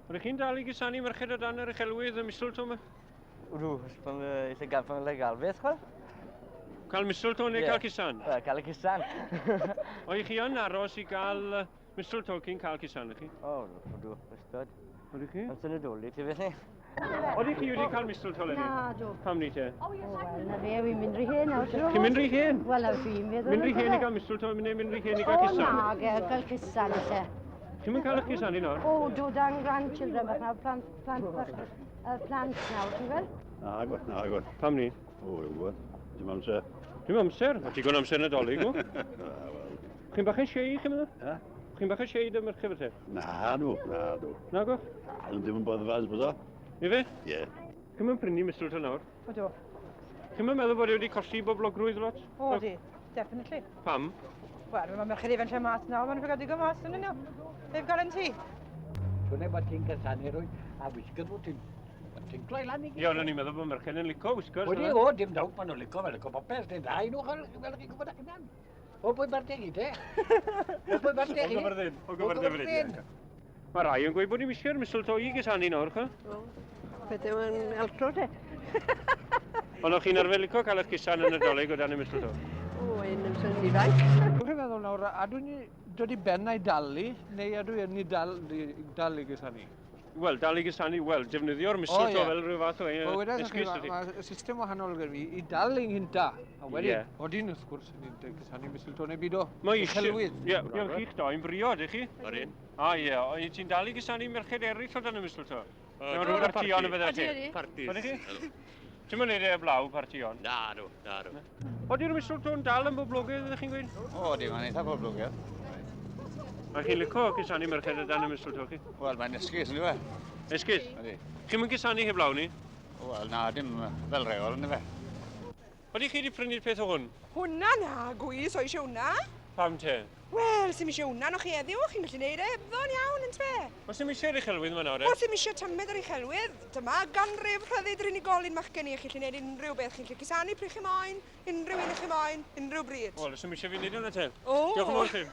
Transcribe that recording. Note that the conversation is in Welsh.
Ydych chi'n dal i gusanu merched o dan yr uchelwydd y mistletoe yma? Ydw, pan eisiau gael pan gael beth, chwel? Cael mistletoe neu yeah. cael cusan? Wel, cael y cusan. Oeddech chi yn aros i gael mistletoe cyn cael cusan, ydych chi? O, ydw, ystod. Ydych chi? Amser Nadolig, ti beth ni? Oeddech chi wedi cael mistletoe eleni? Na, do. Pam ni te? O, wel, na fe, wy'n mynd rhy hen nawr. Chi'n mynd rhy hen? Wel, na, fi'n meddwl. Mynd rhy hen i gael mistletoe, neu mynd rhy hen i gael cusan? O, na, gael cusan eisiau. Chi'n mynd cael eich cusanu nawr? O, dod â'n grandchildren bach nawr, plant, plant bach, plant nawr, ti'n gweld? Na, gwed, na, gwed. Pam ni? O, dwi'n gwybod. Dim amser. Dim amser? O, digon amser Nadolig, o. Na, wel. Chi'n bach yn siei, chi'n meddwl? Ha? Chi'n bach yn siei dy merched felly? Na, dw, na, dw. Na, go? Na, ddim yn bodd bod o. I fe? Ie. Chi'n mynd prynu mistletoe nawr? Odw. Chi'n meddwl bod e wedi colli boblogrwydd lot? O, di. Definitely. Pam? Wel, mae merched ifanc lle mas nawr, maen nhw'n cael digon mas yn nhw. They've got tea. Dwi'n bod ti'n cysanu rwy'n a wisgyd fod ti'n ti'n gloi lan i gyd. Ie, ond o'n i'n meddwl bod merched yn lico wisgos. Wedi, o, dim dawt, maen nhw'n lico, maen nhw'n lico popeth, dyn dda i nhw, fel chi'n gwybod ac yna'n. O, bwy barn i te? O, bwy barn i? O, gyfyrddin, o gyfyrddin. Mae rai yn gweud bod ni'n eisiau'r mistletoe i gysanu nawr, chwa. O, beth yw'n altro te? Ond o'ch chi'n arfer licio cael eich cusan yn y Dolig o dan y mistletoe? O, un amser yn ifanc. Dwi'n chi'n meddwl nawr, a dwi'n dod i ben a'i dalu, neu ydw i yn ei dal, dal i gusanu? Wel, dal i gusanu, wel, defnyddio'r mistletoe oh, yeah. fel rhyw fath o well, esgus. Mae system wahanol gyda fi i dal i'n hynta. A wedyn, yeah. odyn wrth gwrs, yn ei gusanu mistletoe neu byd o. Mae eisiau... Ie, ie, chi'ch dau'n briod, ych chi? Odyn. A ie, yeah. ti'n dal i gusanu merched eraill o dan y mistletoe? Mewn rhyw partïon y bydde ti? Partis. Ydych chi? Ti'n mynd neud e blaw partïon? Na, dw, na, dw. Ody'r mistletoe'n dal yn boblogaidd, ydych chi'n gweud? O, di, mae'n eitha boblogaidd. A chi'n licio cusanu merched o dan y mistletoe, chi? Wel, mae'n esgus, yn dwi? Esgus? Ydy. Chi'n mynd cusanu heblaw ni? Wel, na, dim fel reol, yn fe. Ydych chi wedi prynu'r peth o hwn? Hwna na, gwys, o eisiau hwnna. Pam te? Wel, sy'm eisiau hwnna, no chi heddiw, chi'n gallu neud e hebddo'n iawn, yn tfe? Os ddim eisiau'r uchelwydd yma nawr, e? Wel, sy'm eisiau tymed yr uchelwydd. Dyma ganrif rhyddid yr unigolyn machgen i, chi'n gallu neud unrhyw beth, chi'n gallu cusanu pryd chi moyn, unrhyw un chi moyn, unrhyw bryd. Wel, os ddim eisiau fi neud hwnna te. O! Diolch yn fawr chi.